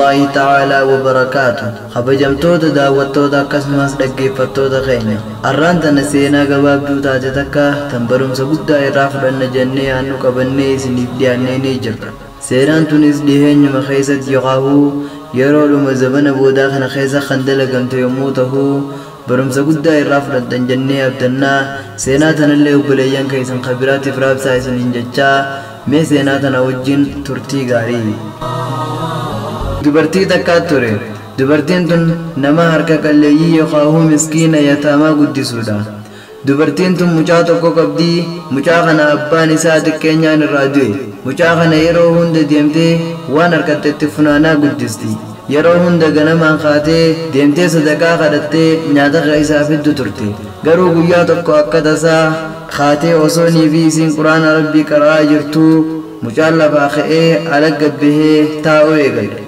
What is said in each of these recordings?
Rahmatullaahi ta'aalaa wabarakaatu. Kabajamtoota daawwattoota akkasumas dhaggeeffattoota keenya, arraan tana seenaa gabaabduu taate takka tan barumsa guddaa irraa fudhanna jennee yaannu qabannee isiniif dhiyaannee ni jirra. Seenaan tunis dhiheenyuma keessatti yookaahuu yeroodhuma zabana boodaa kana keessa kan dalagamte yommuu ta'u, barumsa guddaa irraa fudhattan jennee abdannaa. Seenaa tanallee obboleeyyan keessan kan biraatiif raabsaa isiniin jechaa, mee seenaa tana wajjin turtii gaarii. Dubartii takkaa ture. Dubartiin tun nama harka qalleeyyii yookaahuu miskiina yataamaa guddisuudha. Dubartiin tun mucaa tokko qabdii. Mucaa kana abbaan isaa xiqqeenyaan irraa du'e. Mucaa kana yeroo hunda deemtee waan harkatte itti funaanaa guddisti. Yeroo hunda ganamaan kaatee deemtee sadaqaa kadhattee nyaata isaa fiddu turte. Garuu guyyaa tokko akka tasaa kaatee osoo nii fi isiin quraana rabbii qara'aa jirtuu, mucaan lafaa ka'ee ala gabbahee taa'uu eegale.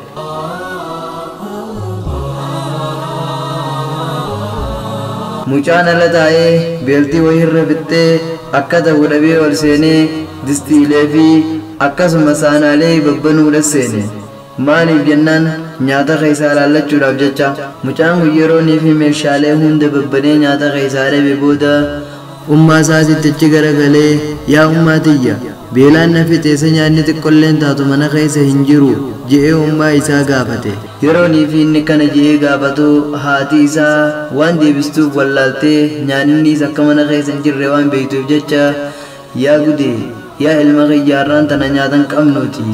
Mucaan ala taa'ee beeltii wayirra fixxee akka ta'u dhabee ol seenee distiilee fi akkasuma saanaalee babbanuudha seene. Maaliif jennaan, nyaata keessaa laallachuudhaaf jecha. Mucaan kun yeroo nii fi meeshaalee hunda babbanee nyaata keessaa dhabe booda, ummaa isaatitti achi garagalee, "Yaa ummaa tiyya, beelaan na fixeessa, nyaanni xiqqolleen taatu mana keessa hin jiru?" je'ee ummaa isaa gaafate. Yeroo nii fi inni kana je'ee gaafatu, haati isaa waan deebistuuf wallaaltee, nyaannis akka mana keessa hin jirre waan beektuuf jecha, "Yaa gudee, yaa ilma kiyya, har'aan tana nyaatan qabnuuti,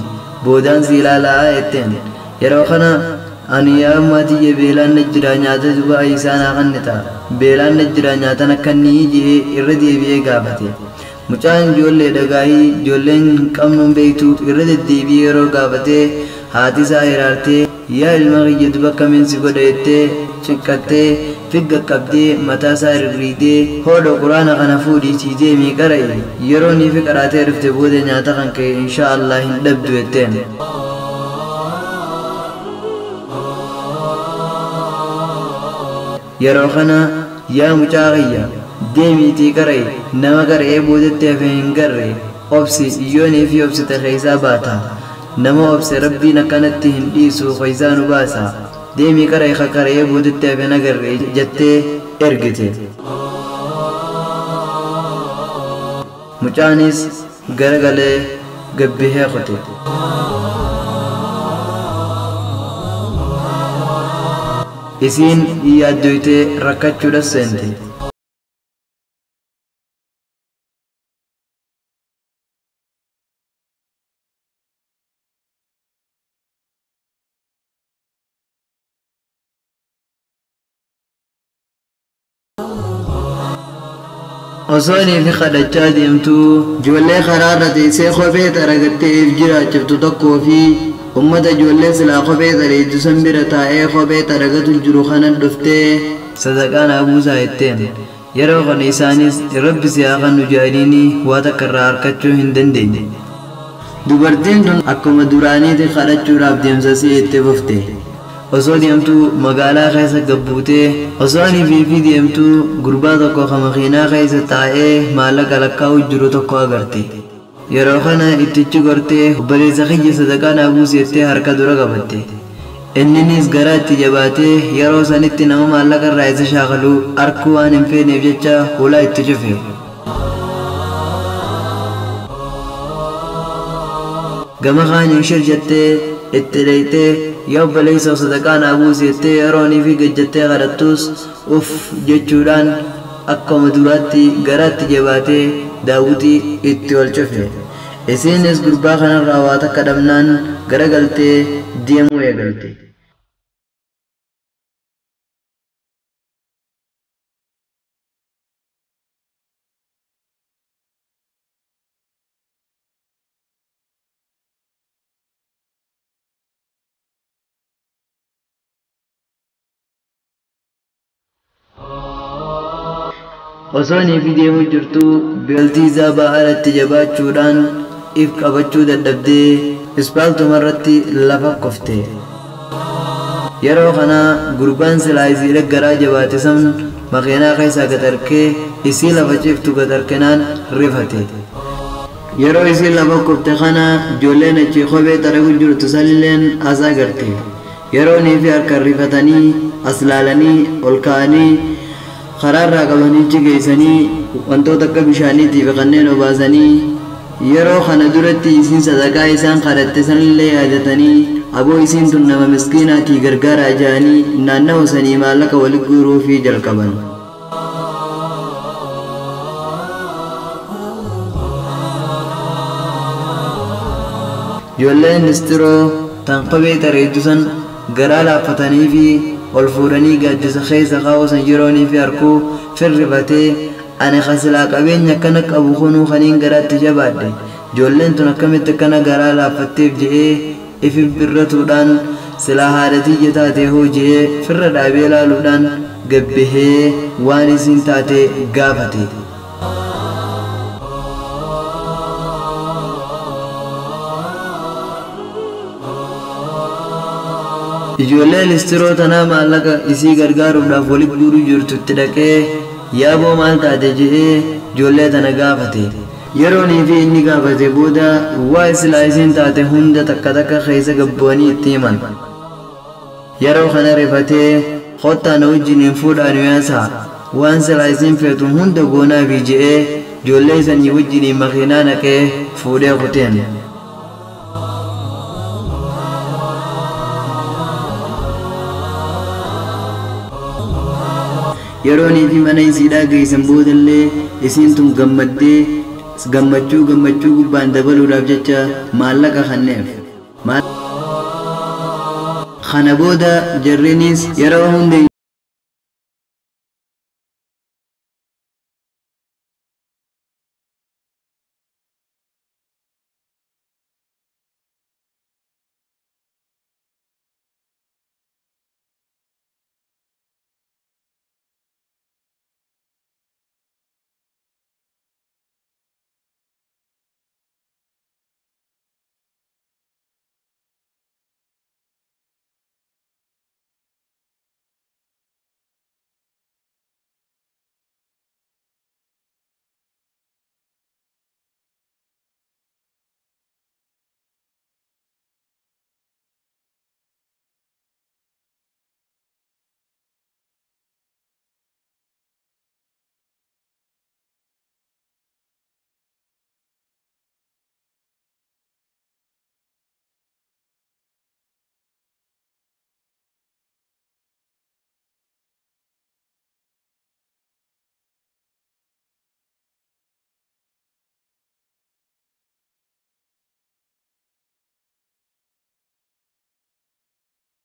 boodaan si ilaalaa," jetteen. Yeroo kana, "Ani yaa ummaa tiyya, beelaan na jira, nyaata duba isaa naa kennita, beelaan na jira, nyaatan akka inni," je'ee irra deebi'ee gaafate. Mucaan ijoollee dhagaahii ijoolleen hin qabnuun beektu. Irra deddeebi'ee yeroo gaafatee, haati isaa hiraartee, "Yaa ilma kiyya, duba akkamiin si godha?" jettee cinqattee, figga qabdee mataa isaa rirriidee, "Hoodho, quraana kana fuudhiitii deemii qara'i, yeroo niifi qaraatee dhufte booda nyaata kan ka'e inshaa Allah hin dhabdu," jetteen. Yeroo kana, "Yaa mucaa kiyya, deemiitii qara'i, nama qara'ee boodatti hafe hin garre, obsi, yoonii fi obsite keessaa baata, nama obse rabbiin akkanatti hin dhiisu, keessaa nu baasa, deemii qara'i, ka qara'ee boodatti hafe nagarre," jettee ergite. Mucaanis garagalee gabbihee kute. Isiin yaaddoytee rakkachuudhas seente. Osoo inni fi kadhachaa deemtuu, ijoollee karaarra teessee kophee xaragattee if jiraachiftu tokkoo fi ummata ijoollee silaa kophee xareeddu san bira taa'ee kophee xaragatu jiru kana dhuftee, "Sadaqaa naa buusaa," jetteen. Yeroo kana isaanis "Rabbi si haa kennu," jedhaniini waa takka irraa harkachuu hin dandeenye. Dubartiin tun akkuma duraaniiti kadhachuudhaaf deemsa si itti fufte. Osoo deemtuu magaalaa keessa gabbuutee, osoo ani fi deemtuu, gurbaa tokko ka makiinaa keessa taa'ee maallaqa lakkaa'u jiru tokko agarte. Yeroo kana ittichi gortee, "Obboleessa kiyya, sadaqaa naa buusi," jettee harka dura qabatte. Inninis garaa itti jabaatee, yeroo sanitti nama maallaqa irraa isa shaakalu arkuu waan hin feeneef jecha hulaa itti cufe. Gama kaaniin shir jettee itti dheeytee, "Yaa obboleessa, sadaqaa naa buusi," jettee yeroo nii fi gajjattee kadhattus, uff jechuudhaan akkuma duraatti garaatti jabaatee daawwitii itti ol cufe. Isiinis gurbaa kanarraa waa takka dhabnaan garagaltee deemuu eegalte. Osoo inni fi deemuu jirtuu, beeltii isaa ba'aadhatti jabaachuudhaan if qabachuu dadhabdee ispaaltuma irratti lafa kofte. Yeroo kana gurbaan silaa isiidha garaa jabaate san makiinaa keessaa gad harkee isii lafa ciiftu gad harkinaan rifate. Yeroo isiin lafa kufte kana, ijoolleen achii kophee xaragu jirtu sanilleen as agarte. Yeroonii fi harkaan rifatanii as laalanii ol ka'anii karaarraa qabanii geessanii wantoota akka bishaaniitii fi kanneen obaasanii yeroo kana duratti isiin sadaqaa isaan kadhatte sanillee yaadatanii aboo isiin tun nama miskiinaatii gargaaraa ja'anii naannawa sanii maallaqa walitti guuruufii jalqaban. Ijoolleen listiroo tan kophee tareetu san garaa laaffatanii fi ol fuudhanii gaaddisa keessa kaa'usan yeroonii fi harkuu firrifatee ani kasilaa qabeenya akkana qabu kunuu kaniin garaatti jabaadhe ijoolleen tun akkamitti akkana garaa laaffatteef je'ee ifi birratuudhaan silaa haadha tiyya taate hoo je'ee firra dhaabee laaluudhaan gabbahee waan isiin taate gaafate. Ijoollee listiroo tanaa maallaqa isii gargaaruudhaaf walitti guuruu jirtutti dhaqee yaaboo maal taate je'ee ijoollee tana gaafate. Yeroonii fi inni gaafate booda waa silaa isiin taate hunda takka takka keessa gabbu'anii itti himan. Yeroo kana rifatee kottaa na wajjiniin fuudhaan yaasaa waan silaa isiin feetu hunda goonaafi je'ee ijoollee sanii wajjiniin makiinaa naqee fuudhee kuteen. Yeroonii fi mana isiidhaa geessan boodallee isiin tun gammaddee gammachuu gammachuu gubbaan dabaluudhaaf jecha maallaqa kenneef. Kana booda jarrinis yeroo hunda